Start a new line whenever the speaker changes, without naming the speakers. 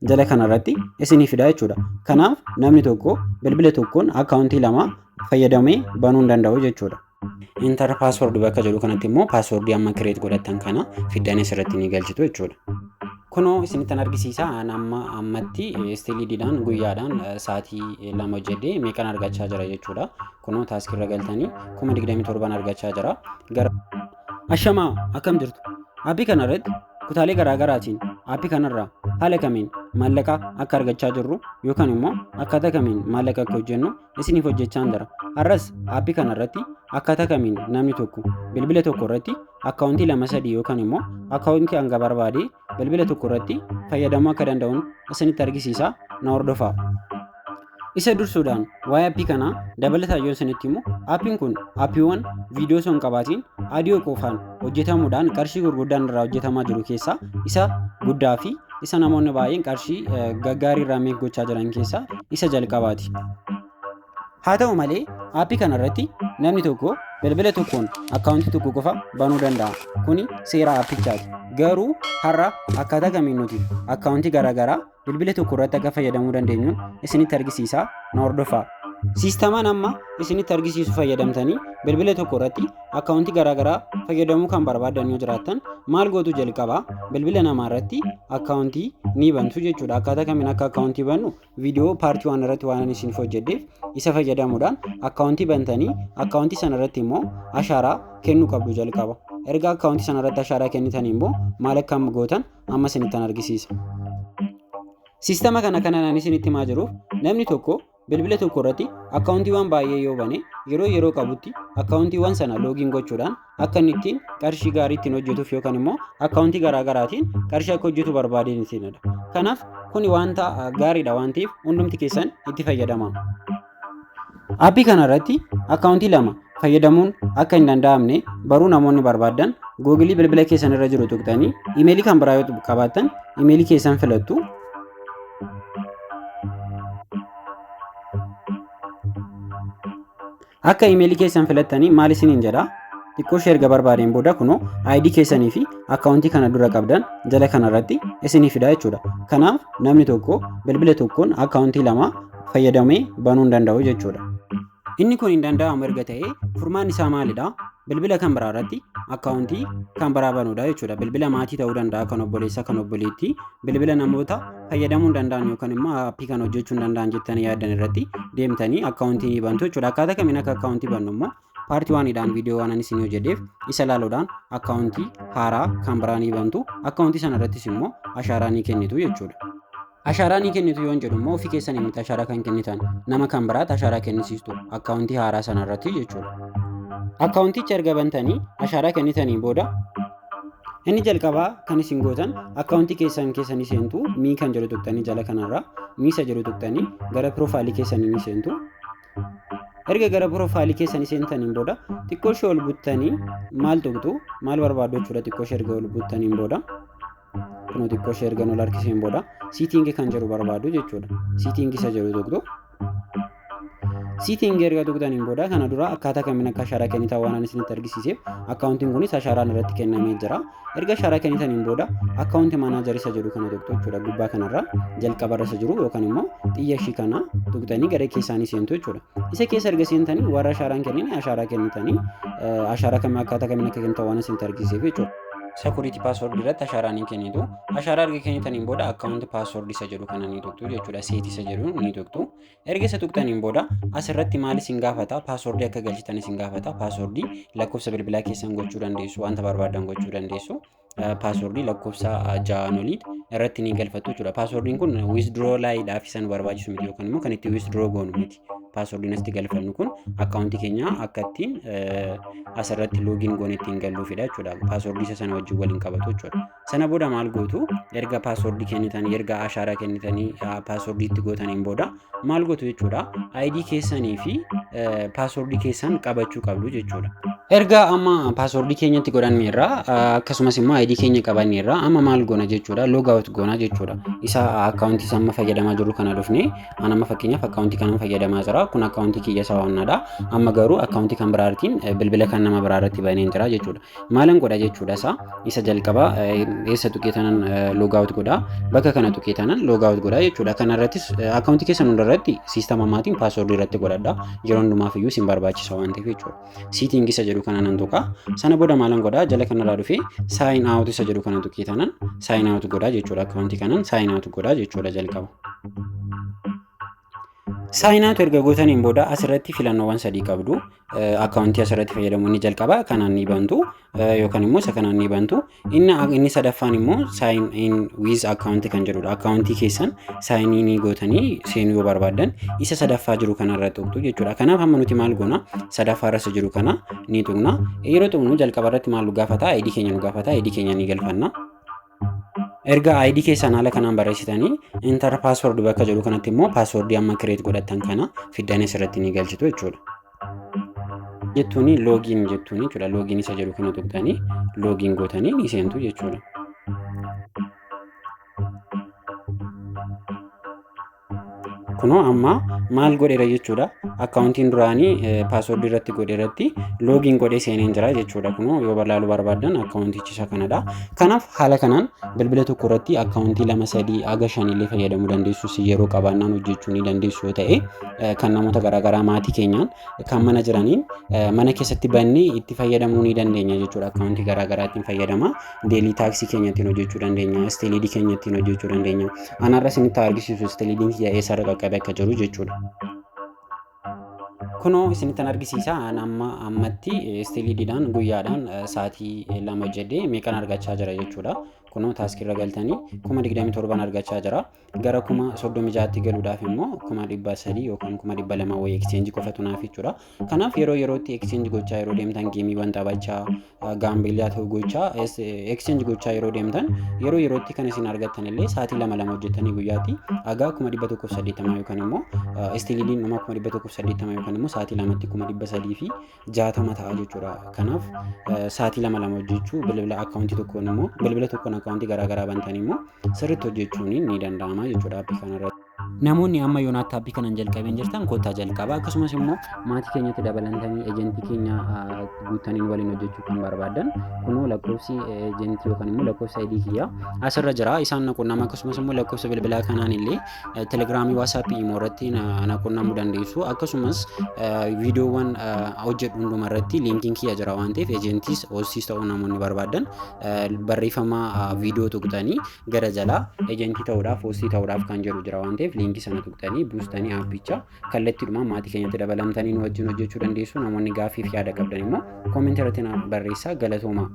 jala kanarratti isinii fida jechuudha. Kanaaf namni tokko bilbila tokkoon akkaawuntii lama fayyadamee banuu hin danda'u jechuudha. Enter password bakka jedhu kanatti immoo paaswordii amma create godhattan kana fiddanii asirratti ni galchitu jechuudha. Kunoo isinittan argisiisa. An amma ammatti istiliidiidhaan guyyaadhaan sa'aatii 2 hojjedhee meeqan argachaa jira jechuudha. Kunoo taaskii irra galtanii 27,000 argachaa jira. Gara Ashamaa, akkam jirtu? Aappii kana irratti kutaalee garaagaraatiin aappii kanarraa haala kamiin maallaqa akka argachaa jirru yookaan immoo akkaataa kamiin maallaqa akka hojjennu isiniif hojjechaan jira. Har'as aappii kana irratti akkaataa kamiin namni tokko bilbila tokko irratti akkaawuntii lama sadii yookaan immoo akkaawuntii hanga barbaade bilbila tokko irratti fayyadamuu akka danda'uun isinitti argisiisa, na hordofaa. Isa dursuudhaan waa'ee aappii kanaa dabalataan yoo isinitti himu, aappiin kun aappiiwwan viidiyoo osoo hin qabaatiin audiyoo qofaan hojjetamuudhaan qarshii gurguddaan irraa hojjetamaa jiru keessaa isa guddaa fi isa namoonni baay'een qarshii gaggaarii irraa meek gochaa jiran keessaa isa jalqabaati. Haa ta'u malee, aappii kana irratti namni tokko bilbila tokkoon akkaawuntii tokko qofa banuu danda'a. Kuni seera aappichaati. Garuu har'a akkaataa kamiin nuti akkaawuntii garaagaraa bilbila tokko irratti akka fayyadamuu dandeenyuun isinitti argisiisa, na hordofaa. Siistamaan amma isinitti argisiisu fayyadamtanii bilbila tokko irratti akkaawuntii garaagaraa fayyadamuu kan barbaaddan yoo jiraattan, maal gootu? Jalqabaa bilbila namaa irratti akkaawuntii ni bantu jechuudha. Akkaataa kamiin akka akkaawuntii bannu viidiyoo part 1 irratti waan ani isiniif hojjedheef isa fayyadamuudhaan akkaawuntii bantanii akkaawuntii sana irratti immoo ashaaraa kennuu qabdu jalqaba. Erga akkaawuntii sana irratti ashaaraa kennitanii immoo maal akka gootan amma isinittan argisiisa. Siistama kana kanan ani isinitti himaa jiruuf, namni tokko bilbila tokko irratti akkaawuntiiwwan baay'ee yoo bane, yeroo yeroo qabutti akkaawuntiiwwan sana login gochuudhaan akka inni ittiin qarshii gaarii ittiin hojjetuuf yookaan immoo akkaawuntii garaagaraatiin qarshii akka hojjetu barbaadeen isinidha. Kanaaf kuni wanta gaariidha waan ta'eef hundumti keessan itti fayyadamaa. Aappii kana irratti akkaawuntii lama fayyadamuun akka hin danda'amne baruu namoonni barbaaddan, googilii bilbila keessan irra jiru tuqxanii, imeelii kan biraa yoo qabaattan imeelii keessan filattu. Akka imeelii keessan filattanii maal isiniin jedha? Xiqqoo ishee erga barbaadeen booda kunoo ID keessanii fi akkaawuntii kana dura qabdan jala kanarratti isinii fida jechuudha. Kanaaf namni tokko bilbila tokkoon akkaawuntii lama fayyadamee banuu hin danda'u jechuudha. Inni kun hin danda'amu erga ta'ee, furmaanni isaa maalidha? Bilbila kan biraa irratti akkaawuntii kan biraa banuudha jechuudha. Bilbila maatii ta'uu danda'a, kan obboleessaa, kan obboleettii, bilbila namoota fayyadamuu hin danda'an yookaan immoo aappii kan hojjechuu hin danda'an jettanii yaaddan irratti deemtanii akkaawuntii ni bantu jechuudha. Akkaataa kamiin akka akkaawuntii bannu immoo part oneiidhaan viidiyoo waan ani isinii hojjedheef isa ilaaluudhaan akkaawuntii haaraa kan biraa ni bantu. Akkaawuntii sana irrattis immoo ashaaraa ni kennitu jechuudha. Ashaaraa ni kennitu yoon jedhu immoo, ofii keessanii miti ashaaraa kan kennitan, nama kan biraatti ashaaraa kennisiistu akkaawuntii haaraa sana irratti jechuudha. Akkaawunticha erga bantanii ashaaraa kennitanii booda, inni jalqabaa kan isin gootan akkaawuntii keessan keessanii seentu. Me kan jedhu tuqxanii, jala kanarraa me isa jedhu tuqxanii gara piroofaayilii keessanii ni seentu. Erga gara piroofaayilii keessanii seentaniin booda xiqqoo ishee ol buttanii maal tuqxu, maal barbaaddu jechuudha? Xiqqoo ishee erga ol buttaniin booda, kunoo xiqqoo ishee erga ol harkiseen booda, setting kan jedhu barbaadu jechuudha. Setting isa jedhu tuqxu. Setting erga tuqxaniin booda, kana dura akkaataa kamiin akka ashaaraa kennitan waan ani isinitti argisiiseef akkaawuntiin kunis ashaaraan irratti kennamee jira. Erga ashaaraa kennitaniin booda account manager isa jedhu kana tuqxu jechuudha. Gubbaa kanarra jalqabarra isa jiru yookaan immoo xiyya ishii kana tuqxanii gara keessaanii seentu jechuudha. Isa keessa erga seentanii, warra ashaaraan kennine ashaaraa kennitanii, ashaaraa kam akkaataa kamiin akka kennitan waan isinitti argisiiseef jechuudha. Security password irratti ashaaraa ni kennitu. Ashaaraa erga kennitaniin booda account password isa jedhu kana ni tuqxu jechuudha. Set isa jedhu ni tuqxu. Erga isa tuqxaniin booda asirratti maal isin gaafata? Paaswordii akka galchitan isin gaafata. Paaswordii lakkoofsa bilbilaa keessan gochuu dandeessu, wanta barbaadan gochuu dandeessu. Paaswordii lakkoofsa 6n olii irratti ni galfattu jechuudha. Paaswordiin kun withdrawaliidhaaf isa nu barbaachisu miti yookaan immoo kan itti withdraw goonu miti. Paaswordiin asitti galfannu kun akkaawuntii keenya akka ittiin asirratti login goone ittiin galluufidha jechuudha. Paaswordii isa sana wajjin waliin qabatu jechuudha. Sana booda maal gootu? Erga paaswordii kennitanii, erga ashaaraa kennitanii, paaswordii itti gootaniin booda maal gootu jechuudha? ID keessanii fi paaswordii keessan qabachuu qabdu jechuudha. Erga amma passwordii keenyatti godhanneerra, akkasumas immoo ID keenya qabanneerra, amma maal goona jechuudha? Log out goona jechuudha. Isa akkaawuntii isa amma fayyadamaa jirru kana dhufne, an amma fakkeenyaaf akkaawuntii kana fayyadamaa jira. Kun akkaawuntii kiyya isa waannaadha. Amma garuu akkaawuntii kan biraatiin bilbila kan nama biraa irratti baneen jira jechuudha. Maalan godha jechuudha? Isa jalqaba eessa tuqee tanan log out godha? Bakka kana tuqee tanan log out godha jechuudha. Kana irrattis akkaawuntii keessan hundarratti siistama ammaatiin passwordii irratti godhadha. Yeroo hundumaaf iyyuu isin barbaachisa waan ta'eef jechuudha. Setting isa jedhu kana nan tuqa. Sana booda maalan godhaa? Jala kanarraa dhufee sign out isa jedhu kana tuqee tanan sign out godhaa jechuudha. Akkaawuntii kanan sign out godhaa jechuudha jalqaba. Sign out erga gootaniin booda asirratti filannoowwan sadii qabdu. Akkaawuntii asirratti fayyadamuun ni jalqaba. Kanaan ni bantu yookaan immoo isa kanaan ni bantu. Inni sadaffaan immoo sign in with account kan jedhudha. Akkaawuntii keessan sign in gootanii seenuu yoo barbaaddan isa sadaffaa jiru kanarra tuqxu jechuudha. Kanaaf amma nuti maal goona? Sadaffaa irra jiru kana ni tuqna. Yeroo tuqnu jalqaba irratti maal nu gaafata? ID keenya nu gaafata. ID keenya ni galfanna. Erga ID keessan haala kanaan barreessitanii, enter password bakka jedhu kanatti immoo passwordii amma create godhattan kana fiddanii asirratti ni galchitu jechuudha. Jettuuni login jettuuni jechuudha. Login isa jedhu kana tuqxanii login gootanii ni seentu jechuudha. Kunoo amma maal godheera jechuudha? Akkaawuntiin duraanii passwordii irratti godhe irratti login godhee seeneen jira jechuudha. Kunoo yoo ilaaluu barbaaddan akkaawuntichi isa kanadha. Kanaaf haala kanaan bilbila tokko irratti akkaawuntii lama, sadii haga shanillee fayyadamuu dandeessu. Yeroo qabaannaan hojjechuu ni dandeessu yoo ta'e, kan namoota garaagaraa maatii keenyaan kan mana jiraniin mana keessatti bannee itti fayyadamuu ni dandeenya jechuudha. Akkaawuntii garaagaraa ittiin fayyadama. Daily taskii keenya ittiin hojjechuu dandeenya. Steliidii keenya ittiin hojjechuu dandeenya. Anarra isinitti argisiisu steliidiin kiyya eessarra qaqqabe akka jiru jechuudha. Kunoo isinittan argisiisa. An amma ammatti steliidiidhaan guyyaadhaan sa'aatii 2 hojjedhee meeqan argachaa jira jechuudha. Kunoo taskii irra galtanii 27,000 argachaa jira. Gara 36,000tti galuudhaaf immoo 300,000 yookaan 200,000 wayii exchange qofatu naaf jechuudha. Kanaaf yeroo yerootti exchange gochaa yeroo deemtan, gameiiwwan taphachaa, gambleii ta'uu gochaa, exchange gochaa yeroo deemtan, yeroo yerootti kan isin argattan illee sa'aatii lama lama hojjettanii guyyaatti hagaa 180,000 yookaan immoo steliidiin dhuma 180,000 yookaan immoo sa'aatii lamatti 360,000 ta'a jechuudha. Kanaaf sa'aatii lama lama hojjechuu bilbila akkaawuntii tokkoon immoo bilbila tokkoon akkaawuntii garaagaraa bantan immoo sirriitti hojjechuun ni danda'ama jechuudha aappii kanarratti. Namoonni amma yoonaatti aappii kanan jalqabeen jirtan, kottaa jalqaba. Akkasumas immoo maatii keenyatti dabalantanii ejentii keenya guuttaniin waliin hojjechuu kan barbaaddan, kunoo lakkoofsi ejentii yookaan immoo lakkoofsa ID kiyyaa asirra jira. Isaan na qunnama. Akkasumas immoo lakkoofsa bilbilaa kanaan illee telegiraamii, waasaappii, imoo irratti na qunnamuu dandeessu. Akkasumas viidiyoowwan hojjedhu hunduma irratti liinkiin kiyya jira waan ta'eef, ejentiis hostiis ta'uu namoonni barbaaddan barreeffama viidiyoo tuqxanii gara jalaa ejentii ta'uudhaaf, hostii ta'uudhaaf kan jedhu jira waan ta'eef, liinkii sana tuqxanii buustanii aappicha kallattiidhumaan maatii keenyatti dabalamtanii nu wajjin hojjechuu dandeessu. Namoonni gaaffiif yaada qabdan immoo commentii irratti na barreessaa. Galatooma.